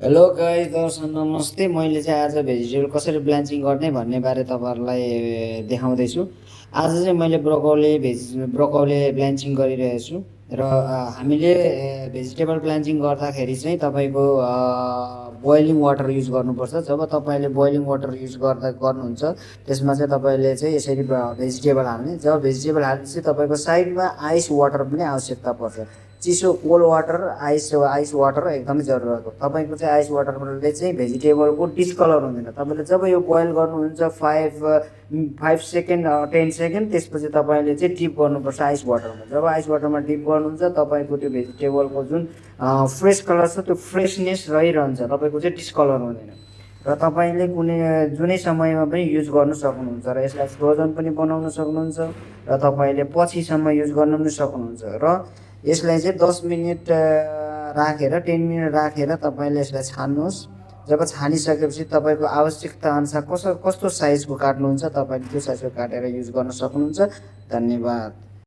Hello guys, दर्शक नमस्ते। मैले चाहिँ आज भेजिटेबल कसरी ब्लान्चिङ गर्ने भन्ने बारे तपाईँहरूलाई देखाउँदैछु। आज चाहिँ मैले ब्रोकौली ब्लान्चिङ गरिरहेको छु र हामीले भेजिटेबल ब्लान्चिङ गर्दाखेरि चाहिँ तपाईँको बोइलिङ वाटर युज गर्नुपर्छ। जब तपाईँले बोइलिङ वाटर युज गर्नुहुन्छ त्यसमा चाहिँ तपाईँले चाहिँ यसरी भेजिटेबल हाल्ने। जब भेजिटेबल हाल्ने तपाईँको साइडमा आइस वाटर पनि आवश्यकता पर्छ। चिसो कोल्ड वाटर आइस वाटर एकदमै जरुरत हो। तपाईँको चाहिँ आइस वाटरले चाहिँ भेजिटेबलको डिस्कलर हुँदैन। तपाईँले जब यो बोइल गर्नुहुन्छ 5 सेकेन्ड 10 सेकेन्ड, त्यसपछि तपाईँले चाहिँ डिप गर्नुपर्छ आइस वाटरमा। जब आइस वाटरमा डिप गर्नुहुन्छ तपाईँको त्यो भेजिटेबलको जुन फ्रेस कलर छ त्यो फ्रेसनेस रहिरहन्छ, तपाईँको चाहिँ डिस्कलर हुँदैन। र तपाईँले जुनै समयमा पनि युज गर्न सक्नुहुन्छ र यसलाई फ्रोजन पनि बनाउन सक्नुहुन्छ र तपाईँले पछिसम्म युज गर्न पनि सक्नुहुन्छ। र यसलाई चाहिँ 10 मिनट राखेर 10 मिनट राखेर तपाईँले यसलाई छान्नुहोस्। जब छानिसकेपछि तपाईँको आवश्यकता अनुसार कस्तो साइजको काट्नुहुन्छ तपाईँले त्यो साइजको काटेर युज गर्न सक्नुहुन्छ। धन्यवाद।